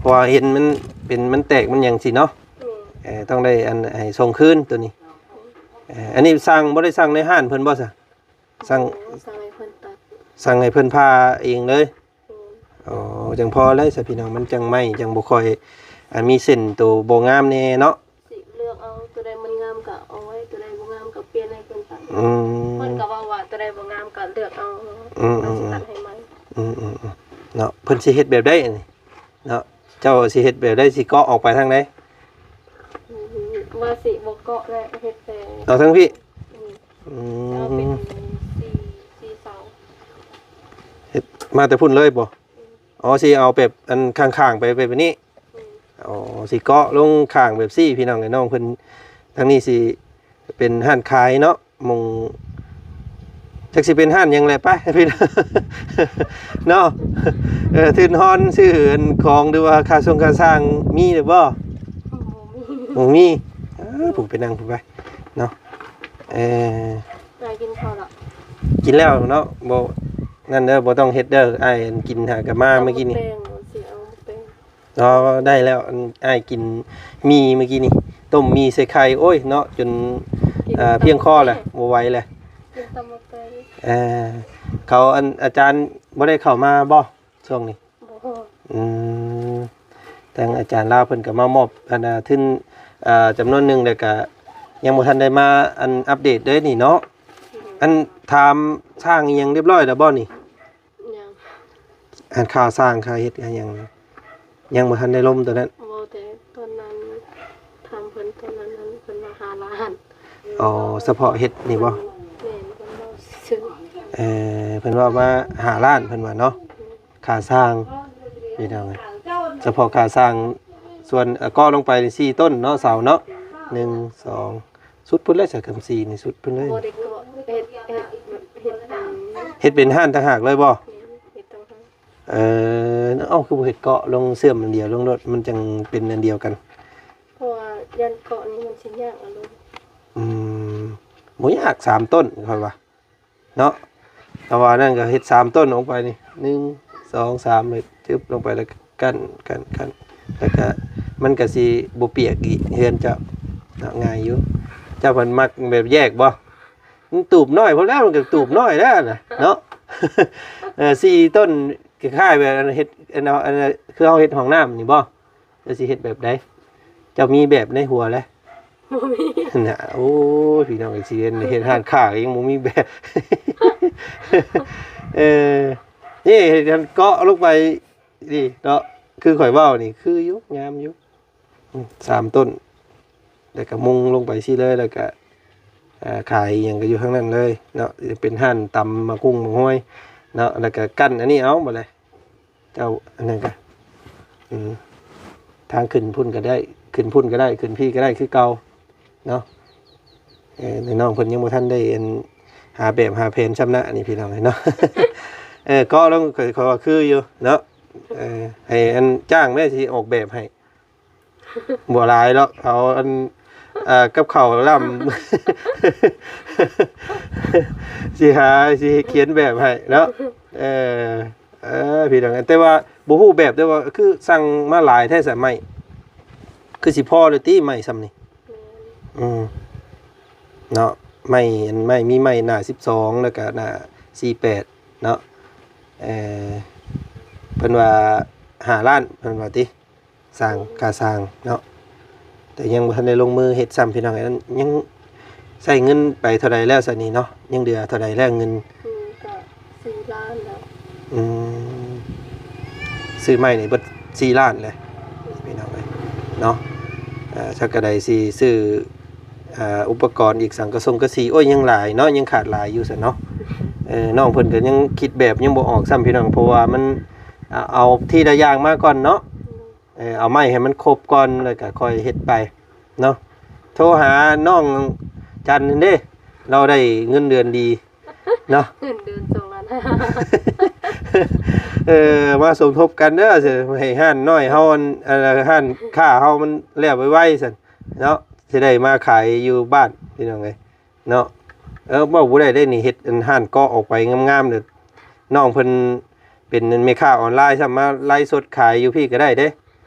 ເພາະວ່າເຫັນມັນເປັນ ມັນແຕກມັນຫຍັງຊີ້ເນາະ. ແມ່ນ. ເອີ ຕ້ອງໄດ້ອັນ ໃຫ້ສົ່ງຄືນໂຕນີ້. ເອີ ອັນນີ້ສັ່ງ ບໍ່ໄດ້ສັ່ງໃນຮ້ານເພິ່ນບໍ່ຊະ? ສັ່ງ ສັ່ງໃຫ້ເພິ່ນຕັດ ສັ່ງໃຫ້ເພິ່ນຜ່າເອງເລີຍ. ແມ່ນ. ອໍ ຈັ່ງພໍແລ້ວຊະພີ່ນ້ອງ ມັນຈັ່ງໄມ້ຈັ່ງບໍ່ຄ່ອຍ ອັນ ມີເສັ້ນໂຕບໍ່ງາມແດ່ເນາະ. ຊິເລືອກເອົາ ໂຕໃດມັນງາມກໍເອົາໄວ້ ໂຕໃດບໍ່ງາມກໍປ່ຽນໃຫ້ເພິ່ນຕັດ. ອືມ ເພິ່ນກໍເວົ້າວ່າໂຕໃດບໍ່ງາມກໍເລືອກເອົາ. ອືມໆໆ ເຮົາຊິຕັດໃຫ້ໃໝ່. ອືມໆໆ ເນາະ ເພິ່ນຊິເຮັດແບບໃດອັນນີ້ເນາະ? ເຈົ້າຊິເຮັດແບບໃດ? ຊິເກາະອອກໄປທາງໃດ? ອືມ ວ່າຊິບໍ່ເກາະແຫຼະ ເຮັດແຕ່ ເອົາທາງພີ້. ອືມ ອືມ ເອົາເປັນສີ່ ສີ່ເສົາ. ເຮັດມາແຕ່ພຸ້ນເລີຍບໍ່? ອືມ ອໍ ຊິເອົາແບບອັນຂ້າງໆ ໄປ ໄປແບບນີ້. ອືມ ອໍ ຊິເກາະລົງຂ້າງແບບຊີ້ ພີ່ນ້ອງເອີຍ. ນ້ອງເພິ່ນ ທາງນີ້ຊິເປັນຮ້ານຂາຍເນາະ ໝ່ອງ ຈັກຊິເປັນຮ້ານຫຍັງແຫຼະ ໄປ ພີ່ນ້ອງເນາະ. ເອີ ທຶນຮອນຊື້ອັນຂອງ ຫຼືວ່າຄ່າສົ່ງຄ່າສ້າງມີຫຼືບໍ່? ບໍ່ມີ ບໍ່ມີ. ເອີ ຜູ້ໄປນັ່ງຜູ້ໄປເນາະ. ເອີ ອ້າຍກິນເຂົ້າແລ້ວ? ກິນແລ້ວເນາະ. ບໍ່ນັ້ນເດີ ບໍ່ຕ້ອງເຮັດເດີ. ອ້າຍກິນຫາກະມາເມື່ອກີ້ນີ້. ເອົາໝາກແຕງ ຊິເອົາໝາກແຕງ. ອໍ ໄດ້ແລ້ວ ອັນ ອ້າຍກິນໝີ່ມື້ກີ້ນີ້ ຕົ້ມໝີ່ໃສ່ໄຂ່ ໂອ້ຍເນາະ ຈົນ ກິນ ເອີ ຕຳ ພຽງຄໍແຫຼະ ບໍ່ໄຫວແຫຼະ ກິນຕຳບັກແຕງ. ເອີ ເຂົາ ອັນ ອາຈານບໍ່ໄດ້ເຂົ້າມາບໍ່ຊ່ວງນີ້? ບໍ່. ອືມ ທາງອາຈານລາວເພິ່ນກໍມາມອບ ອັນ ທຶນ ເອີ ຈຳນວນໜຶ່ງ ແລ້ວກໍຍັງບໍ່ທັນໄດ້ມາ ອັນ ອັບເດດເດ້ນີ້ເນາະ. ອືມ ອັນ ຖາມຊ່າງອີ່ຫຍັງຮຽບຮ້ອຍແລ້ວບໍ່ນີ້? ຍັງ. ອັນຄ່າສ້າງ ຄ່າເຮັດ ຄ່າຫຍັງ ຍັງບໍ່ທັນໄດ້ລົມໂຕນັ້ນ? ບໍ່ ແຕ່ຕອນນັ້ນ ຖາມເພິ່ນຕອນນັ້ນ ເພິ່ນວ່າຫ້າລ້ານ. ອໍ ສະເພາະເຮັດນີ້ບໍ່? ແມ່ນ ເພິ່ນເວົ້າຊື່. ເອີ ເພິ່ນເວົ້າມາຫ້າລ້ານ ເພິ່ນວ່າເນາະ. ອືມ ຄ່າສ້າງ ພີ່ນ້ອງເອີຍ ສະເພາະຄ່າສ້າງ. ສ່ວນ ເອີ ເກາະລົງໄປສີ່ຕົ້ນເນາະ ເສົາເນາະ. ໜຶ່ງ ສອງ ສຸດພຸ້ນແຫຼະ ສາຍກຳສີນີ້ສຸດພຸ້ນເລີຍ. ບໍ່ໄດ້ເກາະ ເຮັດ ເຮັດ ເຮັດອັນ ເຮັດເປັນຮ້ານຕ່າງຫາກເລີຍບໍ່? ແມ່ນ ເຮັດຕ່າງຫາກ. ເອີ ເອົ້າ ຄືບໍ່ເຮັດເກາະລົງເຊື່ອມອັນດຽວລົງໂລດ ມັນຈັ່ງເປັນອັນດຽວກັນ? ເພາະວ່າຢ້ານເກາະນີ້ມັນຊິຍາກອະລຸ. ອືມ ບໍ່ຍາກ ສາມຕົ້ນຂ້ອຍວ່າ ເນາະ. ແຕ່ວ່ານັ້ນກໍເຮັດສາມຕົ້ນອອກໄປນີ້ ໜຶ່ງ ສອງ ສາມ ແລ້ວຈຶບລົງໄປ ແລ້ວກໍກັ້ນ ກັ້ນ ກັ້ນ ແລ້ວກໍມັນກໍຊິບໍ່ປຽກອີກ ເຮືອນເຈົ້າເນາະ ງ່າຍຢູ່. ເຈົ້າເພິ່ນມັກແບບແຍກບໍ່? ມັນຕູບນ້ອຍໂພດແລ້ວ ມັນກໍຕູບນ້ອຍແລ້ວນະເນາະ. ເອີ ສີ່ຕົ້ນ ຄ້າຍໆ ແບບອັນເຮັດ ອັນ ອັນ ຄືເຮົາເຮັດຫ້ອງນ້ຳນີ້ບໍ່? ເຈົ້າຊິເຮັດແບບໃດ? ເຈົ້າມີແບບໃນຫົວແລ້ວ? ບໍ່ມີ. ນະ ໂອ້ຍ ພີ່ນ້ອງເອີຍ ຊິເຮັດ ເຮັດຮ້ານຄ້າກໍຍັງບໍ່ມີແບບ. ເອີ ນີ້ເຮັດເກາະລົງໄປນີ້ເນາະ ຄືຂ້ອຍເວົ້ານີ້ ຄືຢູ່ ງາມຢູ່ ອືມ ສາມຕົ້ນ ແລ້ວກໍມຸງລົງໄປຊີ້ເລີຍ ແລ້ວກໍ ເອີ ຂາຍອີ່ຫຍັງກໍຢູ່ທາງນັ້ນເລີຍເນາະ ເປັນຮ້ານຕຳໝາກຫຸ່ງໝາກຫວຍເນາະ ແລ້ວກໍກັ້ນອັນນີ້ເອົາ ບັດນີ້ ເຈົ້າ ອັນນັ້ນກະ ອືມ ທາງຂຶ້ນພຸ້ນກະໄດ້ ຂຶ້ນພຸ້ນກະໄດ້ ຂຶ້ນພີ້ກະໄດ້ຄືເກົ່າເນາະ. ເອີ ນ້ອງເພິ່ນຍັງບໍ່ທັນໄດ້ ອັນ ຫາແບບຫາແຜນຊຳນະນີ້ ພີ່ນ້ອງເອີຍເນາະ. ເອີ ເກາະລົງ ຂ້ອຍ ຂ້ອຍວ່າຄືຢູ່ເນາະ. ເອີ ໃຫ້ ອັນ ຈ້າງແມ່ຊິອອກແບບໃຫ້. ບໍ່ຫຼາຍດອກ ເອົາອັນ ເອີ ກັບເຂົ້າລ້ຳ ຊິຫາ ຊິຂຽນແບບໃຫ້ເນາະ. ເອີ ເອີ ພີ່ນ້ອງ ແຕ່ວ່າບໍ່ຮູ້ແບບ ແຕ່ວ່າຄືສັ່ງມາຫຼາຍແທ້ສະໄມ້ ຄືຊິພໍແລ້ວຕິໄມ້ຊ່ຳນີ້. ແມ່ນ ອືມ ເນາະ ໄມ້ ອັນ ໄມ້ ມີໄມ້ໜ້າສິບສອງ ແລ້ວກະໜ້າສີ່ແປດເນາະ. ເອີ ເພິ່ນວ່າຫ້າລ້ານ ເພິ່ນວ່າຕິ ສ້າງ ຄ່າສ້າງເນາະ ແຕ່ຍັງບໍ່ທັນໄດ້ລົງມືເຮັດຊ້ຳ ພີ່ນ້ອງເອີຍ. ຍັງໃຊ້ເງິນໄປເທົ່າໃດແລ້ວຊະນີ້ເນາະ? ຍັງເຫຼືອເທົ່າໃດແລ້ວເງິນ? ອືມ ກໍສີ່ລ້ານແລ້ວ. ອືມ ຊື້ໄມ້ນີ້ເບິດສີ່ລ້ານແລ້ວ ພີ່ນ້ອງເອີຍເນາະ. ເອີ ສັກກະໄດຊິຊື້ ເອີ ອຸປະກອນອີກ ສັງກະສົງກະສີ ໂອ້ຍ ຍັງຫຼາຍເນາະ ຍັງຂາດຫຼາຍຢູ່ຊັ້ນເນາະ. ເອີ ນ້ອງເພິ່ນກໍຍັງຄິດແບບຍັງບໍ່ອອກຊ້ຳ ພີ່ນ້ອງ ເພາະວ່າມັນ ເອົາ ເອົາທີລະຢ່າງມາກ່ອນເນາະ. ເອີ ເອົາໄມ້ໃຫ້ມັນຄົບກ່ອນ ແລ້ວກໍຄ່ອຍເຮັດໄປເນາະ. ໂທຫານ້ອງຈັນຫັ້ນເດ້ ລາວໄດ້ເງິນເດືອນດີເນາະ ເງິນເດືອນສອງລ້ານຫ້າ. ເອີ ມາສົມທົບກັນເດີ ຊິໃຫ້ຮ້ານນ້ອຍເຮົາ ອັນ ອັນ ຮ້ານຄ້າເຮົາມັນແລ້ວໄວໆ ຊັ້ນເນາະ ຊິໄດ້ມາຂາຍຢູ່ບ້ານ ພີ່ນ້ອງເອີຍ ເນາະ. ເອີ ເວົ້າບໍ່ໄດ້ເດ້ນີ້ ເຮັດອັນຮ້ານເກາະອອກໄປງາມໆ ເດີ ນ້ອງເພິ່ນເປັນແມ່ຄ້າອອນລາຍຊ້ຳ ມາໄລສົດຂາຍຢູ່ພີ້ກໍໄດ້ເດ້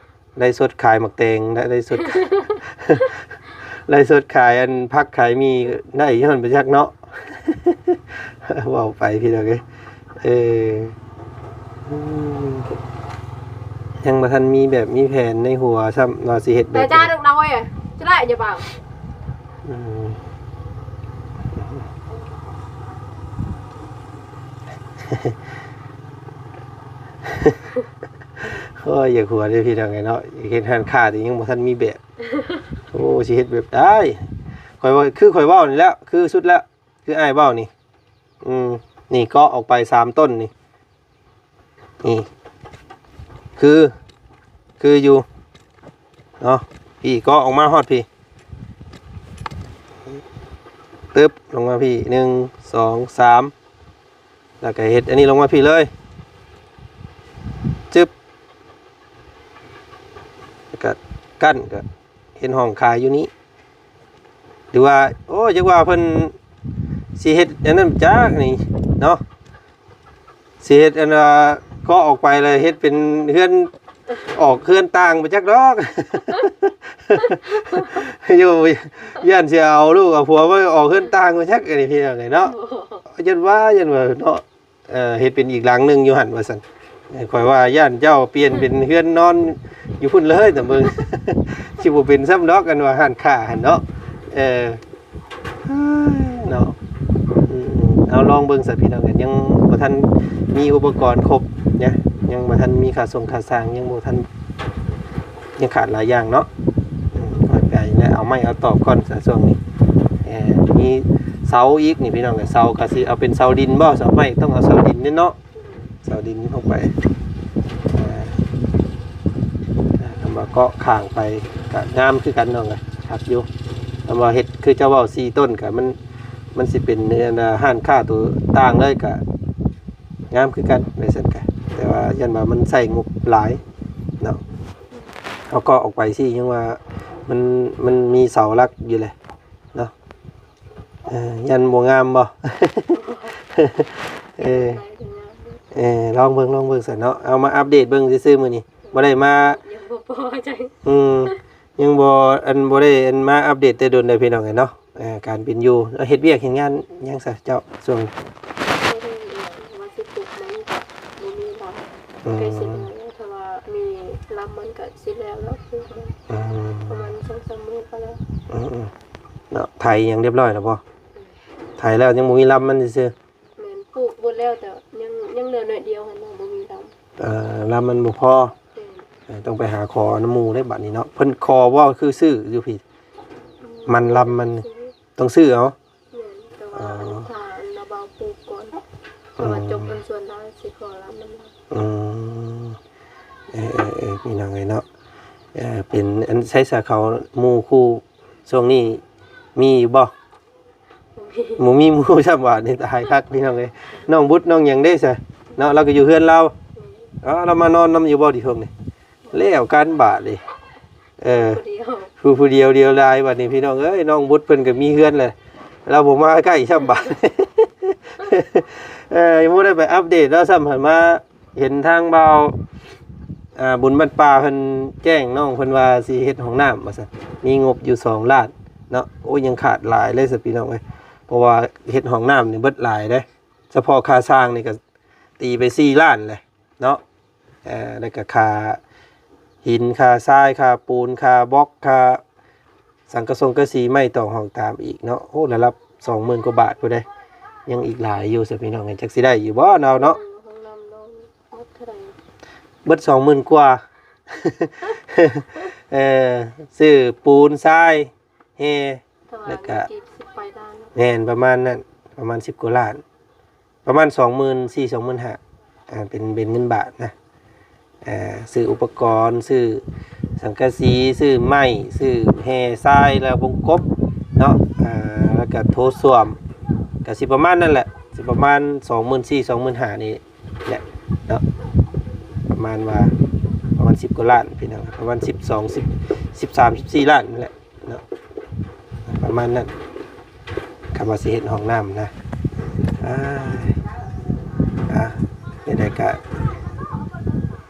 ໄລສົດຂາຍໝາກແຕງ ໄລສົດ ໄລສົດຂາຍອັນຜັກຂາຍໝີ່ໄດ້ຍ້ອນໄປຈັກເນາະ. ເວົ້າໄປພີ່ນ້ອງເອີຍ ເອີ ອືມ ຍັງບໍ່ທັນມີແບບມີແຜນໃນຫົວຊ້ຳວ່າຊິເຮັດແບບໃດ. ອືມ ໂອ້ຍ ຢາກຫົວເດ້ພີ່ນ້ອງເອີຍເນາະ ຢາກເຮັດຮ້ານຄ້າ ແຕ່ຍັງບໍ່ທັນມີແບບ. ໂອ້ ຊິເຮັດແບບໃດ? ຂ້ອຍວ່າ ຄືຂ້ອຍເວົ້ານີ້ແຫຼະ ຄືສຸດແລ້ວ ຄືອ້າຍເວົ້ານີ້. ອືມ ນີ້ເກາະອອກໄປສາມຕົ້ນນີ້ ນີ້ ຄື ຄືຢູ່ເນາະ. ພີ້ເກາະອອກມາຮອດພີ້ ຕຶບ ລົງມາພີ້ ໜຶ່ງ ສອງ ສາມ ແລ້ວກໍເຮັດອັນນີ້ລົງມາພີ້ເລີຍ ຈຶບ ແລ້ວກໍກັ້ນ ກໍເຮັດຫ້ອງຂາຍຢູ່ນີ້ ຫຼືວ່າ ໂອ້ ຈັກວ່າເພິ່ນຊິເຮັດອັນນັ້ນຈັກນີ້ເນາະ ຊິເຮັດອັນວ່າເກາະອອກໄປແລ້ວເຮັດເປັນເຮືອນ ອອກເຮືອນຕ່າງໄປຈັກດອກ ຢູ່ ຢ້ານຊິເອົາລູກເອົາຜົວມາອອກເຮືອນຕ່າງໄປຈັກ ອັນນີ້ພີ່ນ້ອງເອີຍເນາະ. ຢ້ານວ່າ ຢ້ານວ່າເນາະ ເອີ ເຮັດເປັນອີກຫຼັງໜຶ່ງຢູ່ຫັ້ນວ່າຊັ້ນ. ເອີ ຂ້ອຍວ່າຢ້ານເຈົ້າປ່ຽນເປັນເຮືອນນອນຢູ່ພຸ້ນເລີຍ ຕາເບິ່ງ ຊິບໍ່ເປັນຊ້ຳດອກ ອັນວ່າຮ້ານຄ້າຫັ້ນເນາະ. ເອີ ເນາະ ອືມ ເອົາລອງເບິ່ງຊະພີ່ນ້ອງ ຍັງບໍ່ທັນມີອຸປະກອນຄົບນະ ຍັງບໍ່ທັນມີຄ່າສົ່ງຄ່າສ້າງ ຍັງບໍ່ທັນ ຍັງຂາດຫຼາຍຢ່າງເນາະ. ອືມ ຄ່ອຍໄປແລ້ວ ເອົາໄມ້ເອົາຕອກກ່ອນຊະຊ່ວງນີ້. ເອີ ມີເສົາອີກນີ້ພີ່ນ້ອງ ເສົາກໍຊິເອົາເປັນເສົາດິນບໍ່ ເສົາໄມ້ ຕ້ອງເອົາເສົາດິນເດ້ເນາະ. ເສົາດິນລົງໄປ ເອີ ຄຳວ່າເກາະຂ້າງໄປກະງາມຄືກັນນ້ອງ ຄັກຢູ່. ຄຳວ່າເຮັດຄືເຈົ້າເວົ້າສີ່ຕົ້ນກະມັນ ມັນຊິເປັນ ອັນ ຮ້ານຄ້າໂຕຕ່າງເລີຍ ກະງາມຄືກັນ ໄປຊັ້ນກະ. ແຕ່ວ່າຢ້ານວ່າມັນໃຊ້ງົບຫຼາຍເນາະ ເຮົາເກາະອອກໄປຊີ້ ຍັງວ່າມັນ ມັນມີເສົາຫຼັກຢູ່ແຫຼະ ເນາະ. ເອີ ຢ້ານບໍ່ງາມບໍ່? ເອີ ເອີ ລອງເບິ່ງ ລອງເບິ່ງຊັ້ນເນາະ ເອົາມາອັບເດດເບິ່ງຊື່ໆ ມື້ນີ້ບໍ່ໄດ້ມາ ຍັງບໍ່ພໍໃຈ ອືມ ຍັງບໍ່ ອັນ ບໍ່ໄດ້ ອັນ ມາອັບເດດແຕ່ດົນແລ້ວພີ່ນ້ອງເອີຍເນາະ. ເອີ ການເປັນຢູ່ ເຮັດວຽກເຮັດງານຫຍັງຊະເຈົ້າຊ່ວງ ບໍ່ໄດ້ຫຍັງ ວ່າຊິປຸກມັນກໍບໍ່ມີລາວ ອືມ ໃກ້ຊິເອົາ ຖ້າວ່າມີລຳ ມັນກະຊິແລ້ວແລ້ວ ອືມ ປະມານສອງສາມມື້ກໍແລ້ວ ອືມໆ ເນາະ ໄຖຫຍັງຮຽບຮ້ອຍແລ້ວບໍ່? ອືມ ໄຖແລ້ວ ຍັງບໍ່ມີລຳມັນຊື່ໆ ແມ່ນ ປູກໝົດແລ້ວ ແຕ່ຍັງ ຍັງເຫຼືອໜ້ອຍດຽວຫັ້ນນະ ບໍ່ມີລຳ ເອີ ລຳມັນບໍ່ພໍ ແມ່ນ ເອີ ຕ້ອງໄປຫາຂໍນຳໝູ່ເດ້ບັດນີ້ເນາະ ເພິ່ນຂໍບໍ່ ຄືຊື້ຢູ່ພີ້ ອືມ ມັນລຳມັນ ຊື້ ຕ້ອງຊື້ເອົາ ແມ່ນ ແຕ່ວ່າ ອໍ ຖ້າອັນລະບ່າວປູກກ່ອນ ເພາະວ່າ ອືມ ຈົບອັນສວນລາວຊິຂໍລຳນຳລາວ ອືມ ເອີໆ ພີ່ນ້ອງເອີຍເນາະ ເອີ ເປັນອັນ ໃສຊະ ເຂົາໝູ່ຄູ່ຊ່ວງນີ້ມີຢູ່ບໍ່? ບໍ່ມີ ບໍ່ມີໝູ່ຊ້ຳບາດນີ້ ຕາຍຄັກພີ່ນ້ອງເອີຍ ນ້ອງບຸດນ້ອງຫຍັງເດ້ຊະເນາະ ລາວກໍຢູ່ເຮືອນລາວ ອືມ ເອີ ລາວມານອນນຳຢູ່ບໍ່ດີພວກນີ້? ແລ້ວກັນບາດນີ້ ເອີ ຜູ້ດຽວ ຜູ້ ຜູ້ດຽວ ດຽວດາຍບາດນີ້ພີ່ນ້ອງເອີຍ ນ້ອງບຸດເພິ່ນກໍມີເຮືອນແຫຼະ ລາວບໍ່ມາໃກ້ຊ້ຳບາດ ເອີ ຍັງບໍ່ໄດ້ໄປອັບເດດລາວຊ້ຳ ຫັ້ນມາເຫັນທາງບ່າວ ອ່າ ບຸນບ້ານປ່າເພິ່ນແຈ້ງນ້ອງເພິ່ນວ່າຊິເຮັດຫ້ອງນ້ຳວ່າຊັ້ນ ມີງົບຢູ່ສອງລ້ານເນາະ ໂອ້ຍ ຍັງຂາດຫຼາຍເລີຍຊະພີ່ນ້ອງເອີຍ ເພາະວ່າເຮັດຫ້ອງນ້ຳນີ້ເບິດຫຼາຍເດ້ ສະເພາະຄ່າສ້າງນີ້ກໍຕີໄປສີ່ລ້ານແຫຼະ ເນາະ ເອີ ແລ້ວກໍຄ່າຫີນ ຄ່າຊາຍ ຄ່າປູນ ຄ່າບລັອກ ຄ່າສັງກະສົງກະສີ ໄມ້ຕອກຫ້ອງຕາມອີກເນາະ ໂອ້ ລະດັບສອງໝື່ນກວ່າບາດພຸ້ນເດ້ ຍັງອີກຫຼາຍຢູ່ຊະພີ່ນ້ອງເອີຍ ຈັກຊິໄດ້ຢູ່ບໍ່ເນາະ ເນາະ ເບິດສອງໝື່ນກວ່າ ເອີ ຊື້ປູນຊາຍ ແຮ່ ແລ້ວກະ ແມ່ນ ປະມານນັ້ນ ປະມານສິບກວ່າລ້ານ ປະມານສອງໝື່ນສີ່ ສອງໝື່ນຫ້າ ອ່າ ເປັນ ເປັນເງິນບາດນະ ອ່າ ຊື້ອຸປະກອນ ຊື້ສັງກະສີ ຊື້ໄມ້ ຊື້ແຮ່ຊາຍ ແລ້ວວົງກົບເນາະ ອ່າ ແລ້ວກະໂຖສ້ວມ ກະຊິປະມານນັ້ນແຫຼະ ຊິປະມານສອງໝື່ນສີ່ ສອງໝື່ນຫ້ານີ້ ແຫຼະເນາະ ປະມານວ່າ ປະມານສິບກວ່າລ້ານພີ່ນ້ອງ ປະມານສິບສອງ ສິບ ສິບສາມ ສິບສີ່ລ້ານນີ້ແຫຼະເນາະ ປະມານນັ້ນ ຄຳວ່າຊິເຮັດຫ້ອງນ້ຳນະ ອ່າ ອ່າ ຈັ່ງໃດກະ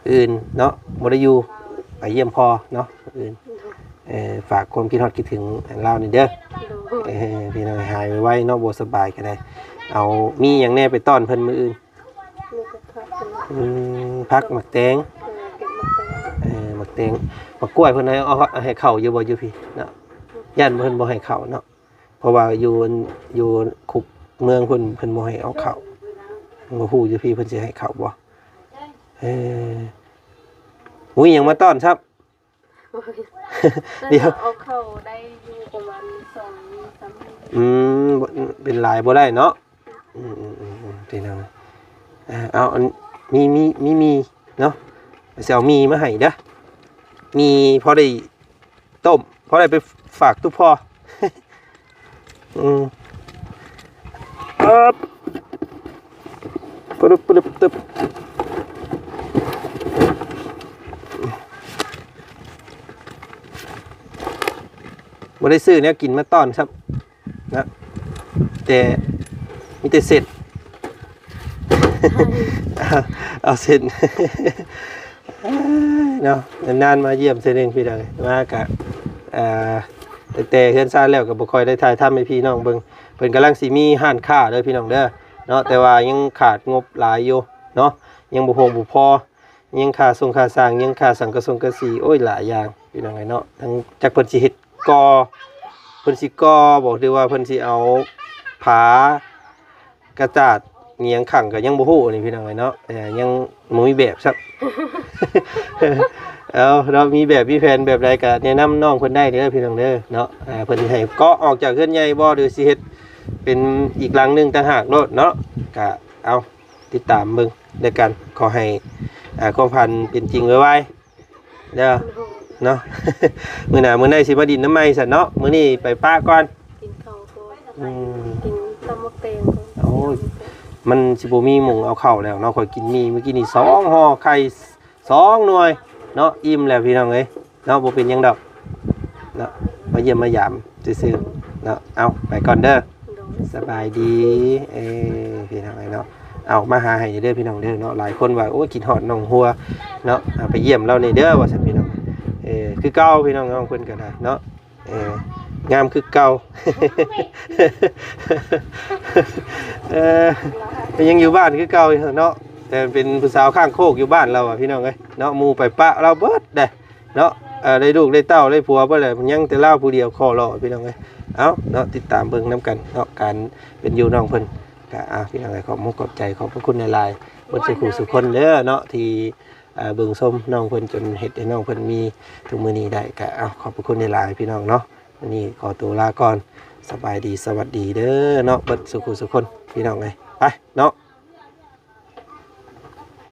ອື່ນເນາະ ບໍ່ໄດ້ຢູ່ ໄປຢ້ຽມພໍ່ເນາະ ອື່ນ ເອີ ຝາກຄວາມຄິດຮອດຄິດເຖິງລາວນີ້ເດີ ໂດຍ ເອີ ພີ່ນ້ອງຫາຍໄວໆເນາະ ບໍ່ສະບາຍກໍໄດ້ ເອົາ ມີຫຍັງແດ່ໄປຕ້ອນເພິ່ນມື້ອື່ນ? ມີແຕ່ຜັກ ອືມ ຜັກ ໝາກແຕງ ເອີ ເກັບໝາກແຕງ ເອີ ໝາກແຕງ ໝາກກ້ວຍເພິ່ນໃຫ້ເອົາ ໃຫ້ເຂົ້າຢູ່ບໍ່ ຢູ່ພີ້ເນາະ ຢ້ານເພິ່ນບໍ່ໃຫ້ເຂົ້າເນາະ ເພາະວ່າຢູ່ ຢູ່ຄຸກເມືອງເພິ່ນ ເພິ່ນບໍ່ໃຫ້ເອົາເຂົ້າ ບໍ່ຮູ້ຢູ່ພີ້ເພິ່ນຊິໃຫ້ເຂົ້າບໍ່ ເອີ ບໍ່ມີຫຍັງມາຕ້ອນຊ້ຳ ດຽວ ເອົາເຂົ້າໄດ້ຢູ່ປະມານສອງສາມມື້ ອືມ ເປັນຫຼາຍບໍ່ໄດ້ເນາະ ອືມໆໆ ພີ່ນ້ອງ ເອົາ ອັນ ມີ ມີ ມີໝີ່ເນາະ ຊິເອົາໝີ່ມາໃຫ້ເດີ ໝີ່ພໍໄດ້ຕົ້ມ ພໍໄດ້ໄປຝາກຕຸພໍ່ ອືມ ເອີບ ປຶບ ປຶບ ຕຶບ ບໍ່ໄດ້ຊື້ແນວກິນມາຕ້ອນຊ້ຳ ນະ ແຕ່ມີແຕ່ເສັ້ນ ເອົາເສັ້ນ ເນາະ ນານໆມາຢ້ຽມເທື່ອໜຶ່ງພີ່ນ້ອງ ມາກະ ເອີ ຕັ້ງແຕ່ເຮືອນຊານແລ້ວກໍບໍ່ຄ່ອຍໄດ້ຖ່າຍທຳໃຫ້ພີ່ນ້ອງເບິ່ງ ເພິ່ນກຳລັງຊິມີຮ້ານຄ້າເດີພີ່ນ້ອງເດີ ເນາະ ແຕ່ວ່າຍັງຂາດງົບຫຼາຍຢູ່ເນາະ ຍັງບໍ່ພຽງບໍ່ພໍ ຍັງຄ່າສົ່ງຄ່າສ້າງ ຍັງຄ່າສັງກະສົງກະສີ ໂອ້ຍ ຫຼາຍຢ່າງພີ່ນ້ອງເອີຍເນາະ ທັງຈັກເພິ່ນຊິເຮັດກໍ່ ເພິ່ນຊິກໍ່ບໍ່ ຫຼືວ່າເພິ່ນຊິເອົາຜາກະຈາດອີ່ຫຍັງຂັງກໍຍັງບໍ່ຮູ້ນີ້ພີ່ນ້ອງເອີຍເນາະ ເອີ ຍັງບໍ່ມີແບບຊ້ຳ ເອົາເນາະ ມີແບບມີແຜນແບບໃດກໍແນະນຳນ້ອງເພິ່ນໄດ້ເດີພີ່ນ້ອງເດີເນາະ ເພິ່ນຊິໃຫ້ເກາະອອກຈາກເຮືອນໃຫຍ່ບໍ່ ຫຼືຊິເຮັດເປັນອີກຫຼັງໜຶ່ງຕ່າງຫາກໂລດເນາະ ກະເອົາ ຕິດຕາມເບິ່ງ ແລະກັນ ຂໍໃຫ້ ອ່າ ຄວາມຝັນເປັນຈິງໄວໆເດີເນາະ ມື້ໜ້າມື້ໃນຊິມາດິນນຳໃໝ່ຊັ້ນເນາະ ມື້ນີ້ໄປປະກ່ອນ ກິນເຂົ້າກ່ອນ ອືມ ກິນຕຳໝາກແຕງກ່ອນ ໂອ້ຍ ມັນຊິບໍ່ມີໝົງເອົາເຂົ້າແລ້ວເນາະ ຂ້ອຍກິນໝີ່ມື້ກີ້ນີ້ສອງຫໍ່ ໄຂ່ສອງໜ່ວຍເນາະ ອີ່ມແລ້ວພີ່ນ້ອງເອີຍ ເນາະ ບໍ່ເປັນຫຍັງດອກເນາະ ມາຢ້ຽມມາຢາມຊື່ໆເນາະ ເອົາ ໄປກ່ອນເດີ ໂດຍ ສະບາຍດີ ເອີ ພີ່ນ້ອງເອີຍເນາະ ເອົາ ມາຫາໃຫ້ເດີພີ່ນ້ອງເດີເນາະ ຫຼາຍຄົນວ່າ ໂອ້ຍ ຄິດຮອດນ້ອງຫົວເນາະ ເອົາ ໄປຢ້ຽມລາວແດ່ເດີວ່າຊັ້ນພີ່ນ້ອງ ເອີ ຄືເກົ່າພີ່ນ້ອງ ນ້ອງເພິ່ນກໍໄດ້ເນາະ ເອີ ງາມຄືເກົ່າ ເອີ ຍັງຢູ່ບ້ານຄືເກົ່າເນາະ ແຕ່ເປັນຜູ້ສາວຂ້າງໂຄກຢູ່ບ້ານລາວອະ ພີ່ນ້ອງເອີຍເນາະ ໝູ່ໄປປະລາວເບິດເດ້ເນາະ. ເອີ ໄດ້ລູກໄດ້ເຕົ້າໄດ້ຜົວເບິດແລ້ວ ຍັງແຕ່ລາວຜູ້ດຽວຂໍຫຼໍ່ ພີ່ນ້ອງເອີຍ. ເອົ້າເນາະ ຕິດຕາມເບິ່ງນຳກັນເນາະ ການເປັນຢູ່ນ້ອງເພິ່ນ. ກະ ອ່າ ພີ່ນ້ອງເອີຍ ຂອບມຸກຂອບໃຈ ຂອບພະຄຸນຫຼາຍໆ ເບິດສູ່ຄູ່ສູ່ຄົນເດີເນາະ ທີ່ ເອີ ເບິ່ງຊົມນ້ອງເພິ່ນ ຈົນເຮັດໃຫ້ນ້ອງເພິ່ນມີທຸກມື້ນີ້ໄດ້. ກະ ເອົ້າ ຂອບພະຄຸນຫຼາຍໆ ພີ່ນ້ອງເນາະ. ມື້ນີ້ຂໍຕົວລາກ່ອນ ສະບາຍດີ ສະຫວັດດີເດີເນາະ ເບິດສູ່ຄູ່ສູ່ຄົນ ພີ່ນ້ອງເອີຍ. ໄປເນາະ.